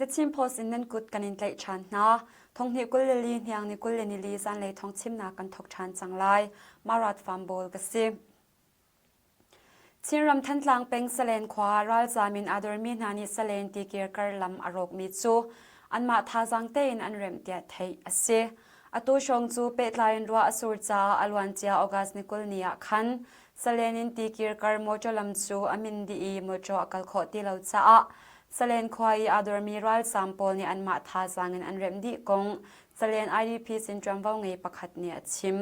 The Chin Post in nan kut kan in tlaih ṭhan hna. Thonghnih 22 hniang ni 24 zanlei thawng chimnak kan thawk ṭhan cang lai. Marat Fambawl ka si. Chinram Thantlang peng Salen khua ralzaam in aa dormi hna nih Salen tikir kar lam a rawkmi cu anmah thazaang tein an remh tiah theih a si. Atu hrawng cu pehtlai in ruah a sur caah a luancia August ni 20 ni ah khan Salen in tikir kar mawṭaw lam cu a min dih i mawṭaw a kal khawh ti lo caah Salen khua i aa dormi ralzaam pawl nih anmah thazaang in an remh dih kong Salen IDP sin ṭuanvo ngei pakhat nih a chim.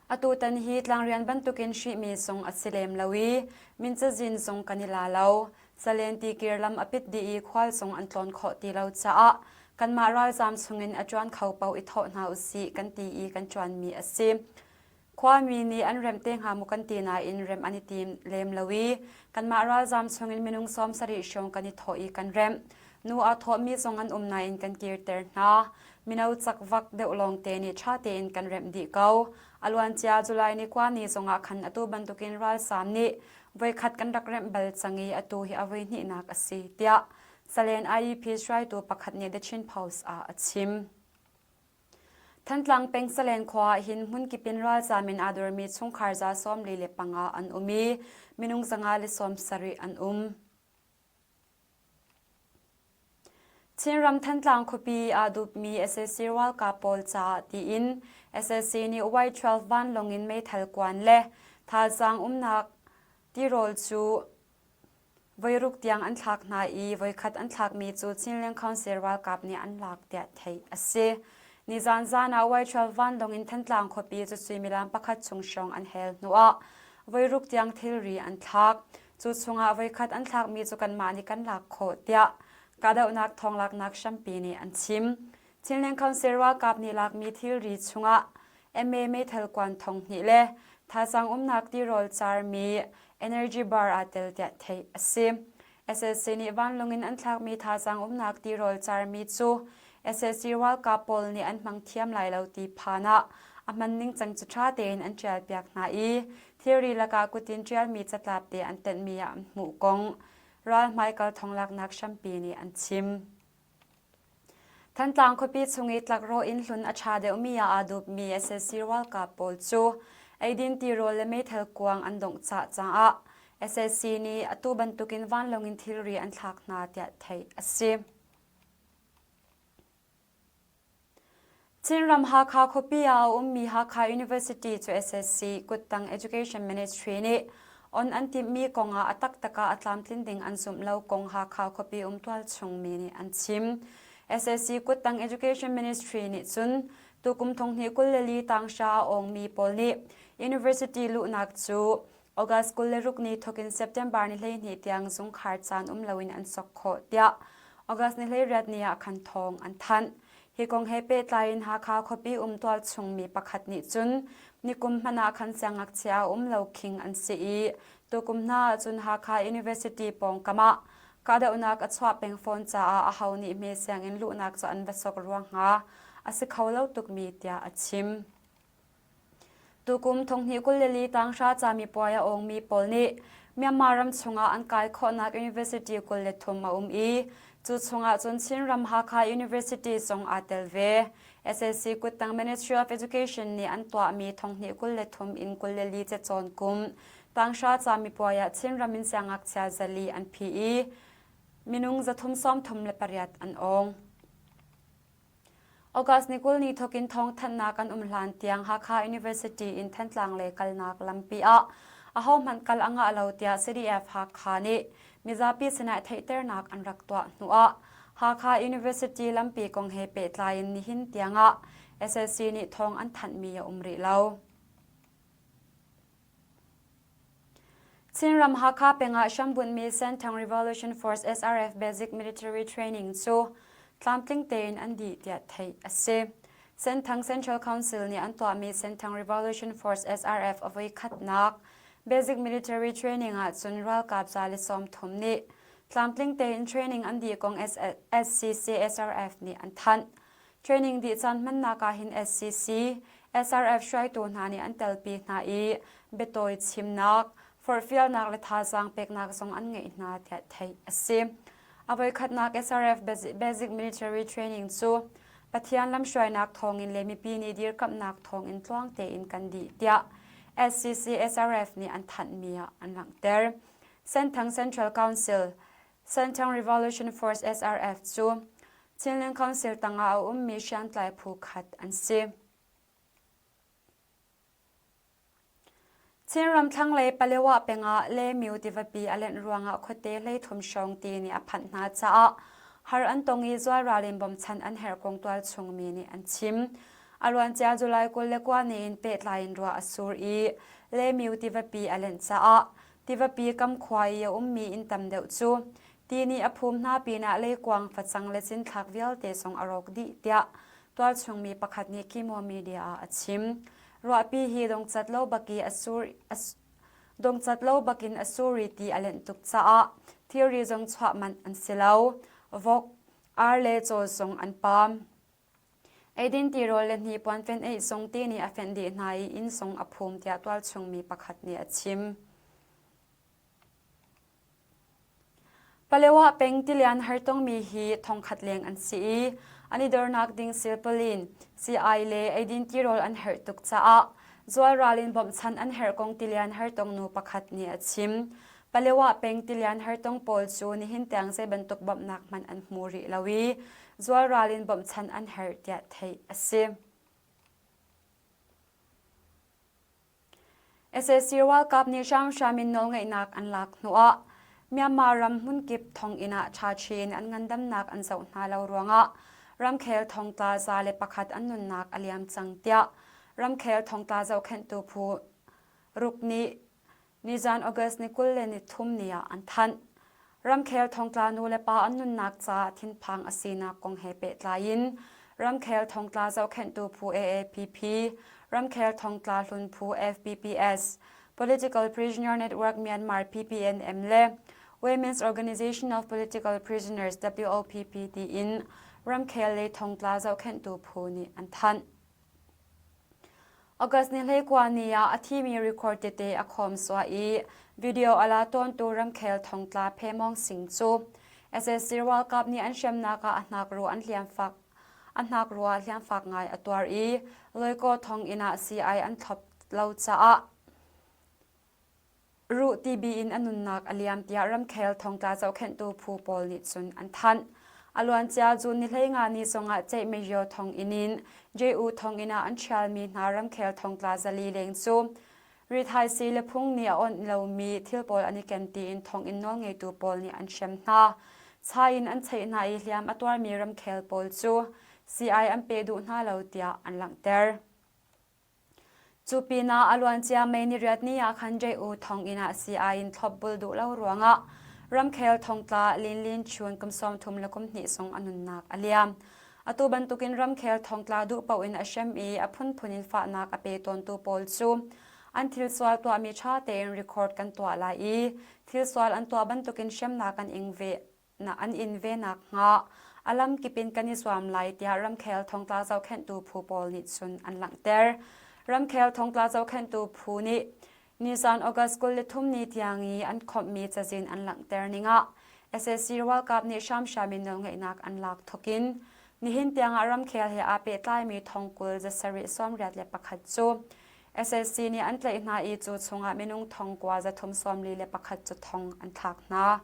Atutan hi tlangrian bantukin hrihmi zong a si lem lo i min cazin zong kan i la lo. Salen tikir lam a pit dih i khual zong an tlawn khawh ti lo caah kanmah ralzaam chungin a ṭuan kho paoh i thawh hna usih kan ti i kan ṭuanmi a si. Khuami nih an remh te hnga mu kan ti nain remh an i tim lem lo i kanmah ralzaam chungin minung 70 hrawng kan i thawh i kan remh. Nu aa thawhmi zong an um nain kan kirter hna. Mino cakvak deuh lawngte nih ṭha tein kan remh dih ko. A luancia July ni kua ni zongah khan atu bantukin ralzaam nih voikhat kan rak remh bal cang i atu hi a voihnihnak a si, tiah Salen IEP hruaitu pakhat nih The Chin Post ah a chim. Thantlang peng Salen khua ah hin hmunkip in ralzaam in aa dormi chungkhar za 45 an um i minung 170 an um. Chinram Thantlang khuapi aa dupmi sac ralkap pawl caah tiin sac nih Y-12 vanlawng in meithal kuan le thazaang umnak tirawl cu voiruk tiang an thlak hna i voikhat an thlakmi cu Chinland Council ralkap nih an lak tiah theih a si. Nizan zan ah Y-12 vanlawng in Thantlang khuapi cu suimilam pakhat chung hrawng an hel hnuah voiruk tiang thilri an thlak. Cu chungah voikhat an thlakmi cu kanmah nih kan lak khawh tiah kahdohnak thawnglaknak hrampi nih an chim. Chinland Council ralkap nih lakmi thilri chungah MA meithal kuan thong hnih le thazaang umnak tirawl carmi energy bar aa tel tiah theih a si. SSC nih vanlawng in an thlakmi thazaang umnak tirawl carmi cu SSC ralkap pawl nih an hmang thiam lai lo ti phan ah a hman ningcang cu ṭha tein an ṭialpiak hna i thilri lakah kutin ṭialmi catlap te an tenhmi ah an hmuh kong ral hmaikal thonglaknak hrampi nih an chim. Thantlang khuapi chung i tlakrawh inn hlun a ṭha deuhmi ah aa dupmi sac ralkap pawl cu eidin tirawl le meithal kuang an dongh cah caah sac nih atu bantukin vanlawng in thilri an thlak hna tiah theih a si. Chinram Hakha khuapi ah a ummi Hakha University cu SSC kuttang Education Ministry nih on an timhmi kongah a taktak ah a tlamtlin ding an zumh lo kong Hakha khuapi um tualchung mi nih an chim. SSC kuttang Education Ministry nih cun tukum thonghnih 24 tanghra a awngmi pawl nih university luhnak cu August 26 ni thawkin September ni 12 tiang zungkhar caan um loin an sok khawh tiah August ni 18 ni ah khan thawng an thanh. Hi kong he pehtlai in Hakha khuapi um tualchung mi pakhat nih cun nikum hmanh ah khan siangngakchia a um lo khing an si i tukum hna ahcun Hakha University pawngkam ah kahdohnak a chuah peng fawn caah aho nih hme sianginn luhnak cu an va sok rua hnga a si kho lo tukmi tiah a chim. Tukum thonghnih 24 tanghra camipuai a awngmi pawl nih Myanmar ram chungah an kai khawhnak University 23 a um i cu chungah cun Chinram Hakha University zong aa tel ve. SSC kuttang Ministry of Education nih an tuahmi thonghnih 23 in 24 cacawn kum tanghra camipuai ah Chinram in siangngakchia zali an phi i minung 338 an awng. August ni 20 ni thawkin thawngthanhnak an um hlan tiang Hakha University in Thantlang lei kalnak lampi ah ahohmanh kal a ngah lo tiah CDF Hakha nih mizapi sinah theihternak an rak tuah hnuah Hakha University lampi kong he pehtlai in nihin tiangah SSC nih thawng an thanhmi a um rih lo. Chinram Hakha peng ah hrambunhmi Senthang Revolution Force SRF Basic Military Training cu tlamtling tein an dih tiah theih a si. Senthang Central Council nih an tuahmi Senthang Revolution Force SRF a voikhatnak Basic Military Training ah cun ralkap 130 nih tlamtling tein training an dih kong SCC SRF nih an thanh. Training dih caan hmannak ah hin SCC, SRF hruaitu hna nih an telpi hna i biatawi chimnak, forhfialnak le thazaang peknak zong an ngeih hna tiah theih a si. A voikhatnak SRF Basic Military Training cu Pathian lamhruainak thawngin le mipi nih dirkamhnak thawngin tluang tein kan dih tiah SCC SRF nih an thanhmi ah an langhter. Senthang Central Council, Senthang Revolution Force SRF cu Chinland Council tangah a ummi hriamtlai phu khat an si. Chinram thlanglei Palewa peng ah Lemyu tivapi a lenh ruangah khuate 33 hrawng ti nih a phanh hna caah har an tong i zualral in bawmchan an herh kong tualchung mi nih an chim. A luancia July 29 ni in pehtlai in ruah a sur i Lemyu tivapi a lenh caah tivapi kam khua i a ummi inn tam deuh cu ti nih a phum hna pinah leikuang facang le cinthlak vialte zong a rawk dih tiah tualchung mi pakhat nih Kimo Media ah a chim. Ruahpi hi dongcat lo bak i a sur dongcat lo bakin a sur i ti a lenh tuk caah thilri zong chuah manh an si lo. Vok, ar le caw zong an paam. Eidin tirawl le hnipuan fenh eih zong ti nih a fenh dih hna i inn zong a phum tiah tualchung mi pakhat nih a chim. Palewa peng tilian hartongmi hi thongkhat leng an si i an i dornak ding silpalin, sii-ai le eidin tirawl an herh tuk caah zualral in bawmhchanh an herh kong tilian hartong nu pakhat nih a chim. Palewa peng tilian hartong pawl cu nihin tiang zei bantuk bawmhnak hmanh an hmu rih lo i zualral in bawmhchanh an herh tiah theih a si. Sac ralkap nih hramhram in nawlngeihnak an lak hnuah Myanmar ram hmunkip thonginn ah ṭhaṭhi in an ngandamnak an zoh hna lo ruangah ramkhel thongtla 101 an nunnak a liam cang tiah ramkhel thongtla zohkhenhtu phu ruk nih nizan August ni 23 ni ah an thanh. Ramkhel thongtla nulepa an nunnak caah thinphang a sinak kong he pehtlai in ramkhel thongtla zohkhenhtu phu AAPP, ramkhel thongtla hlun phu FPPS, Political Prisoner Network Myanmar PPNM le Women's Organization of Political Prisoners WOPP tiin ramkhel lei thongtla zohkhenhtu phu nih an thanh. August ni 19 ni ah a thimi record tete a khawm suah i video a la tawntu ramkhel thongtla Phe Mawng Sing cu sac ralkap nih an hremnak ah a hnakruh an hliamfak a hnakruh ah hliamfak ngai a tuar i Loikaw thonginn ah sii-ai an thlop lo caah Ruh TB in a nunnak a liam tiah ramkhel thongtla zohkhenhtu phu pawl nih cun an thanh. A luancia June ni 15 ni zongah Ceihmyo thonginn in JU thonginn ah an ṭhialmi hna ramkhel thongtla 400 leng cu rithaisii le phung nih a awnh lomi thil pawl an i ken tiin thonginn nawlngeitu pawl nih an hrem hna. Chai in an cheih hna i hliam a tuarmi ramkhel pawl cu sii-ai an pe duh hna lo tiah an langhter. Cu pinah a luancia May niriat ni ah khan J.U. thonginn ah sii-ai in thlopbul duh lo ruangah ramkhel thongtla Lin Lin Chun kum 32 zong a nunnak a liam. Atu bantukin ramkhel thongtla duh paoh in a hrem i a phunphun in fahnak a pe tawntu pawl cu an thil sual tuahmi ṭha tein record kan tuah lai i thil sual an tuah bantukin hremnak an ing ve an in ve nakhnga a lamkip in kan i zuam lai tiah ramkhel thongtla zohkhenhtu phu pawl nih cun an langhter. Ramkhel thongtla zohkhenhtu phu nih nizan August 23 ni tiang i an khawmhmi cazin an langhter ning ah sac ralkap nih hramhram in nawlngeihnak an lak thawk in nihin tiangah ramkhel he aa pehtlaimi thong 20 781 cu sac nih an tlaih hna i cu chungah minung thong kua 341 cu thong an thlak hna.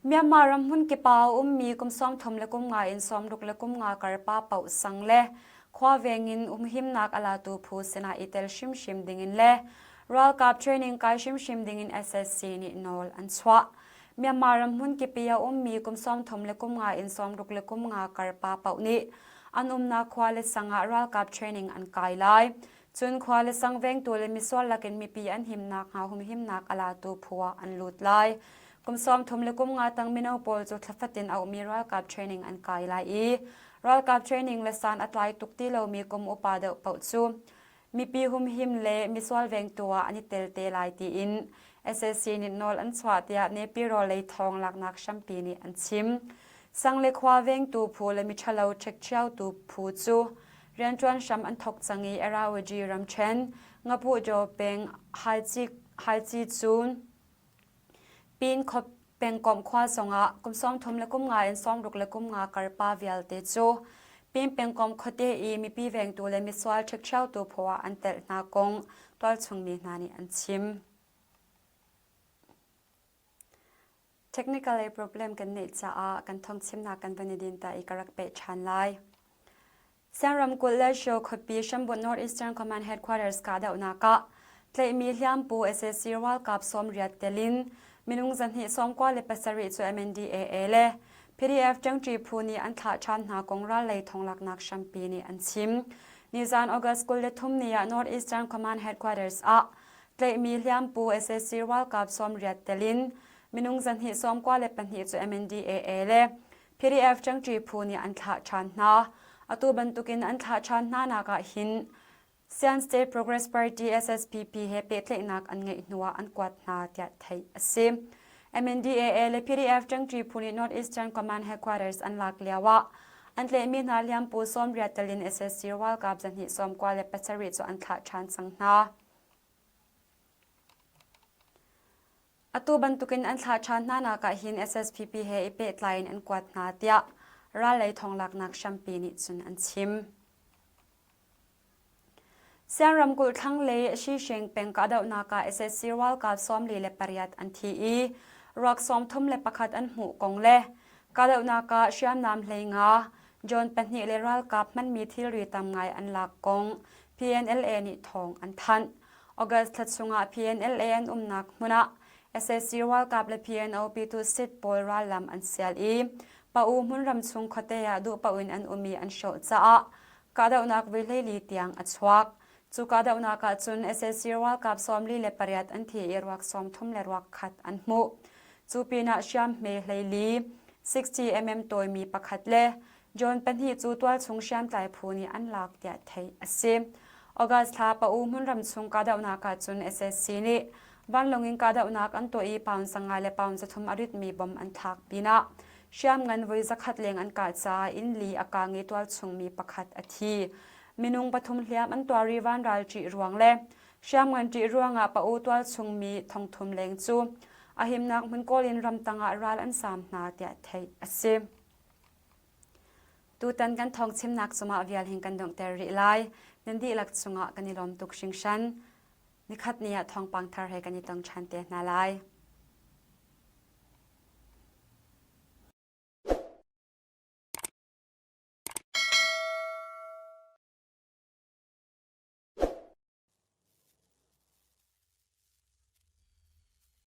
Myanmar ram hmunkip ah a ummi kum 30 le kum nga in 60 le kum nga kar pa paoh sang le khua veng in umhimnak a latu phu sinah i tel hrimhrim dingin le ralkap training kai hrimhrim dingin SSC nih nawl an chuah. Myanmar ram hmunkip i a ummi kum 30 le kum nga in 60 le kum nga kar pa paoh nih an umnak khua le sang ah ralkap training an kai lai. Cun khua le sang vengtu le misual lakin mipi an himnak hnga humhimnak a latu phu ah an lut lai. Kum 30 le kum nga tang mino pawl cu thla fatin auhmi ralkap training an kai lai i ralkap training le san a tlai tuk ti lomi kum upa deuh paoh cu mipi humhim le misual vengtu ah an i tel te lai tiin SAC nih nawl an chuah tiah Nepiro lei thawng laknak hrampi nih an chim. Sang le khua vengtu phu le miṭhalo ṭhekṭhiotu phu cu rianṭuan hram an thawk cang i Arawaji ramṭhen, Ngapuhdaw peng, Halcik. Haici cun Pin pengkomh khua zongah kum 30 le kum nga in 60 le kum nga kar pa vialte cu Pin pengkomh khuate i mipi vengtu le misual ṭhikṭhiotu phu ah an telh hna kong tualchungmi hna nih an chim. Technical lei problem kan neih caah kan thawngchimnak kan van i din ta i ka rak peh ṭhan lai. Siang ramkulh le Sio khuapi Hrambut North Eastern Command Headquarters kahdohnak ah tlaihmi hliampu sac ralkap 80 tel in minung 297 cu MNDAA le PDF ṭangṭi phu nih an thlah ṭhan hna kong ral lei thonglaknak hrampi nih an chim. Nizan August 23 ni ah North Eastern Command Headquarters ah tlaihmi hliampu sac ralkap 80 tel in minung 294 cu MNDAA le PDF ṭangṭi phu nih an thlah ṭhan hna. Atu bantukin an thlah ṭhan hna nak ah hin Sian State Progress Party SSPP he pehtlaihnak an ngeih hnuah an kuat hna tiah theih a si. MNDAA le PDF ṭangṭi phu nih North Eastern Command Headquarters an lak lioah an tlaihmi hna hliampu 80 tel in SSC ralkap 297 cu an thlah ṭhan cang hna. Atu bantukin an thlah ṭhan hna nak ah hin SSPP he i pehtlai in an kuat hna tiah ral lei thonglaknak hrampi nih cun an chim. Siang ramkulh thlanglei Shisheng peng kahdohnak ah sac ralkap 48 an thi i ruak 31 an hmuh kong le kahdohnak ah hriamnam 15, drone pahnih le ralkap hmanmi thilri tam ngai an lak kong PNLA nih thawng an thanh. August thla chungah PNLA an umnak hmun ah sac ralkap le PNO Pyithu pawl rallam an sial i Pa-u hmunram chung khuate ah duhpaoh in an um i an hrawh caah kahdohnak voi 14 tiang a chuak. Cu kahdohnak ah cun sac ralkap 48 an thi i ruak 30 le ruak khat an hmuh. Cu pinah hriamhme 14, 60 mm tawimi pakhat le John pahnih cu tualchung hriamtlai phu nih an lak tiah theih a si. August thla Pa-u hmunram chung kahdohnak ah cun sac nih vanlawng in kahdohnak an tuah i pound 500 le pound 300 a ritmi bomb an thlak pinah hriamngan voi zakhat leng an kah caah inn li a kaang i tualchung mi pakhat a thi. Minung pathum hliam an tuar i vanral ṭih ruang le hriamngan ṭih ruangah Pa-u tualchung mi thongthum leng cu a himnak hmun kawl in ramtang ah ral an saam hna tiah theih a si. Tutan kan thawngchimnak cungah vial hin kan donghter rih lai. Nan dihlak cungah kan i lawm tuk hringhran. Nikhat ni ah thawngpang thar he kan i tong ṭhan te hna lai.